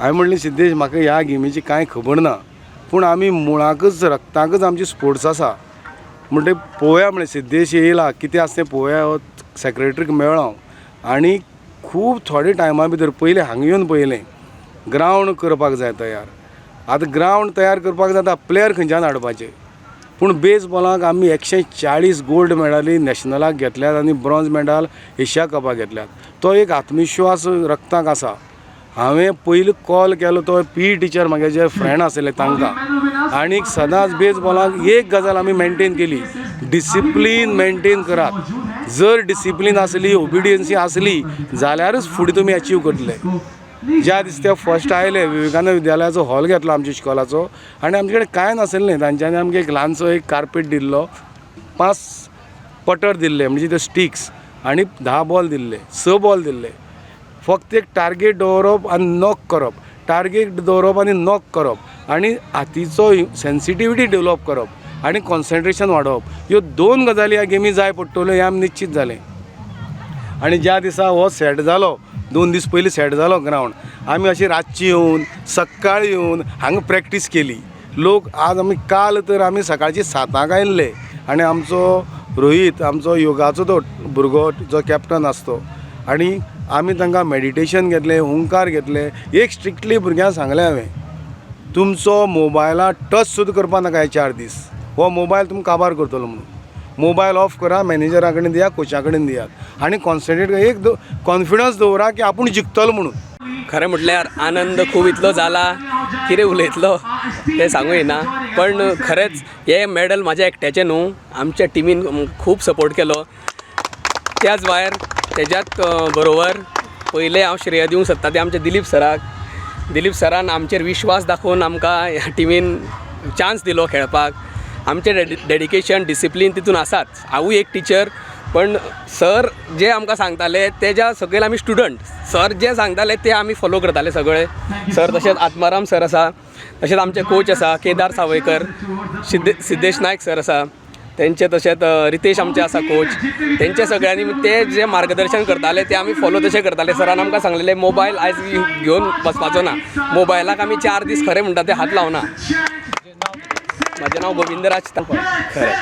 हांवें म्हणलें, सिद्धेश, म्हाका ह्या गेमीची कांय खबर ना, पूण आमी मुळाकच रक्ताकच आमची स्पोर्ट्स आसा. म्हणटकीर पळोवया म्हणलें, सिद्धेश येयला, कितें आसा तें पळोवया. सेक्रेटरीक मेळ्ळो हांव आनी खूब थोडे टायमा भितर पयलीं हांगा येवन पळयलें, ग्रावंड करपाक जाय तयार. आतां ग्रावंड तयार करपाक जाता, प्लेयर खंयच्यान हाडपाचे? पूण बेजबॉलाक आमी 140 गोल्ड मेडली नॅशनलाक घेतल्यात आनी ब्रॉन्ज मेडल एशिया कपाक घेतल्यात. तो एक आत्मविश्वास रक्ताक आसा. हांवें पयलीं कॉल केलो तो पी ई टिचर म्हागे जे फ्रेंड आसले तांकां. आनीक सदांच बेजबॉलाक एक गजाल आमी मेनटेन केली, डिसिप्लीन मेनटेन करात. जर डिसिप्लीन आसली, ओबिडियन्सी आसली जाल्यारच फुडें तुमी एचीव करतले. ज्या दीस ते फर्स्ट आयले, विवेकानंद विद्यालयाचो हॉल घेतलो आमच्या इश्कोलाचो आनी आमचे कडेन कांय नासलें. तांच्यांनी आमकां एक ल्हानसो एक कार्पेट दिल्लो, 5 पटर दिल्ले, म्हणजे ते स्टिक्स, आनी 10 बॉल दिल्ले, 6 बॉल दिल्ले. फक्त एक टार्गेट दवरप आनी नॉक करप, टार्गेट दवरप आनी नॉक करप आनी हातीचो सेन्सिटिविटी डेवलप करप आनी कॉन्सन्ट्रेशन वाडोवप, ह्यो 2 गजाली ह्या गेमी जाय पडटल्यो हें आमी निश्चीत जालें. आनी ज्या दिसा हो सेट जालो, 2 दीस पयलीं सेट जालो ग्रावंड, आमी अशी रातची येवन सकाळी येवन हांगा प्रॅक्टीस केली. लोक आज आमी काल तर आमी सकाळची 7 आयिल्ले आनी आमचो रोहीत, आमचो योगाचो तो भुरगो जो कॅप्टन आसतो, आनी आमी तांकां मेडिटेशन घेतलें, ओंकार घेतले. एक स्ट्रिक्टली भुरग्यांक सांगलें हांवें, तुमचो मोबायला टच सुद्दां करपा नाका हे 4 दीस, हो मोबायल तुमकां काबार करतलो म्हणून. मोबायल ऑफ करा, मॅनेजरा कडेन दिया, कोचा कडेन दियात आनी कॉन्सन्ट्रेट, एक कॉन्फिडन्स दवरा की आपूण जिखतलो म्हणून. खरें म्हटल्यार आनंद खूब इतलो जाला, कितें उलयतलो तें सांगू येना. पण खरेंच हें मॅडल म्हाज्या एकट्याचें न्हू, आमच्या टिमीन खूब सपोर्ट केलो. त्याच भायर तेज्यात बरोबर पयलें हांव श्रेय दिवंक सोदता तें आमच्या दिलीप सराक. दिलीप सरान आमचेर विश्वास दाखोवन आमकां ह्या टिमीन चान्स दिलो खेळपाक. आमचें डेडिकेशन, डिसिप्लीन तितून आसाच. हांवूय एक टिचर, पण सर जे आमकां सांगताले तेज्या सकयल आमी स्टुडंट. सर जे सांगताले ते आमी फॉलो करताले सगळे सर. तशेंच आत्माराम सर आसा, तशेंच आमचे कोच आसा केदार सावयकर, सिद्धेश नायक सर आसा तेंचे, तशेंच रितेश आमचे आसा कोच. तेंचे सगळ्यांनी ते जे मार्गदर्शन करताले ते आमी फॉलो तशें करताले. सरान आमकां सांगलेले, मोबायल आयज घेवन बसपाचो ना. मोबायलाक आमी 4 दीस खरें म्हणटा ते हात लावना. म्हाजें नांव गोविंदराज. खरें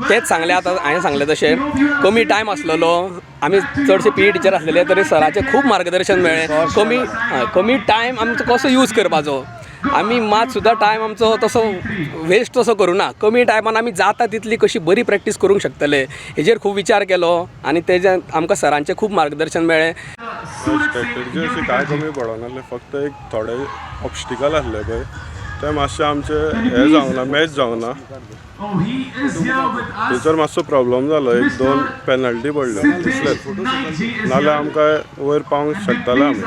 तेंच सांगलें आतां हांवें सांगलें तशें कमी टायम आसलेलो. आमी चडशे पी ई टिचर आसलेले तरी सराचें खूब मार्गदर्शन मेळ्ळें. कमी टायम आमचो कसो यूज करपाचो, आमी मात सुद्दां टायम आमचो तसो वेस्ट तसो करूं ना. कमी टायमान आमी जाता तितली कशी बरी प्रॅक्टीस करूंक शकतले हेजेर खूब विचार केलो आनी तेजें आमकां सरांचें खूब मार्गदर्शन मेळ्ळें. स्ट्रेटजी अशी कांय कमी पडनासलें, फक्त एक थोडे ऑबस्टिकल आसले पळय, ते मातशे आमचे हे जावंक ना, मॅच जावंक ना. थंयसर मातसो प्रॉब्लम जालो, एक दोन पेनल्टी पडल्यो तितलेच, नाल्यार आमकां वयर पावंक शकताले आमी.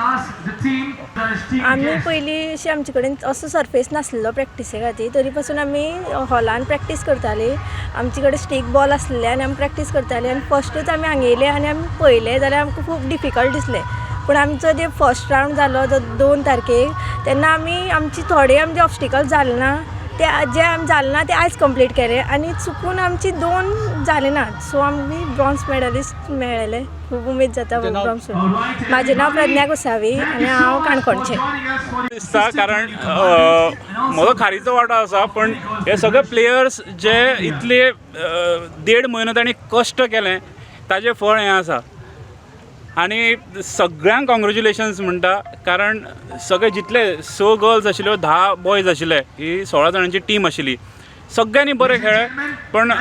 आमी पयलीं अशी आमचे कडेन असो सरफेस नासलेलो प्रॅक्टिसे खातीर, तरी पासून आमी हॉलान प्रॅक्टीस करताली. आमचे कडेन स्टीक बॉल आसलेले आनी आमी प्रॅक्टीस करताली. आनी फस्टूच आमी हांगा येयले आनी आमी पळयलें जाल्यार आमकां खूब डिफिकल्ट दिसलें. पूण आमचो जे फर्स्ट रावंड जालो जो 2 तारखेक, तेन्ना आमी आमची थोडे आमचे ऑबस्टिकल जाले ना, ते जे आमी जाले ना ते आयज कंप्लीट केले आनी चुकून आमची 2 जाले ना. सो आमी ब्रॉन्ज मेडलिस्ट मेळ्ळेले. खूब उमेद जाता ब्रॉन्ज. म्हाजें नांव प्रज्ञा गोसावी आनी हांव काणकोणचें. दिसता, कारण म्हजो खारीचो वांटो आसा, पण हे सगळे प्लेयर्स जे इतले देड म्हयनो तांणी कश्ट केलें ताजें फळ हें आसा. आनी सगळ्यांक कॉंग्रेच्युलेशन्स म्हणटा, कारण सगळे जितले 6 गर्ल्स आशिल्ल्यो, 10 बॉयज आशिल्ले, ही 16 जाणांची टीम आशिल्ली. सगळ्यांनी बरें खेळ्ळे, पण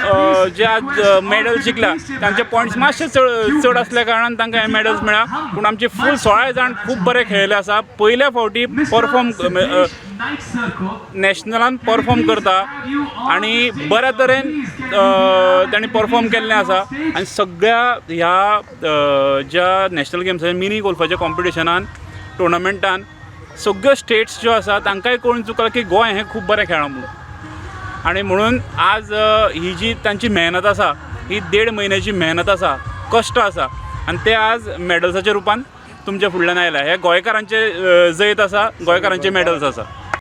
जे आज मॅडल जिखला तांचे पॉयंट्स मातशे चड चड आसल्या कारणान तांकां हे मॅडल्स मेळ्ळा. पूण आमचे फूल 16 जाण खूब बरे खेळिल्ले आसा. पयल्या फावटी परफॉर्म नॅशनलान परफॉर्म करता आनी बऱ्या तरेन तांणी परफॉर्म केल्लें आसा. आनी सगळ्या ह्या ज्या नॅशनल गेम्साच्या मिनी गोल्फाच्या कॉम्पिटिशनान, टुर्नामेंटान सगळ्यो स्टेट्स ज्यो आसा तांकांय कळून चुकलां की गोंय हें खूब बरें खेळ्ळां म्हणून. आनी म्हणून आज ही जी तांची मेहनत आसा, ही देड म्हयन्याची मेहनत आसा, कश्ट आसा आनी ते आज मॅडल्साच्या रुपान तुमच्या फुडल्यान आयला. हे गोंयकारांचे जैत आसा, गोंयकारांचे मॅडल्स आसा.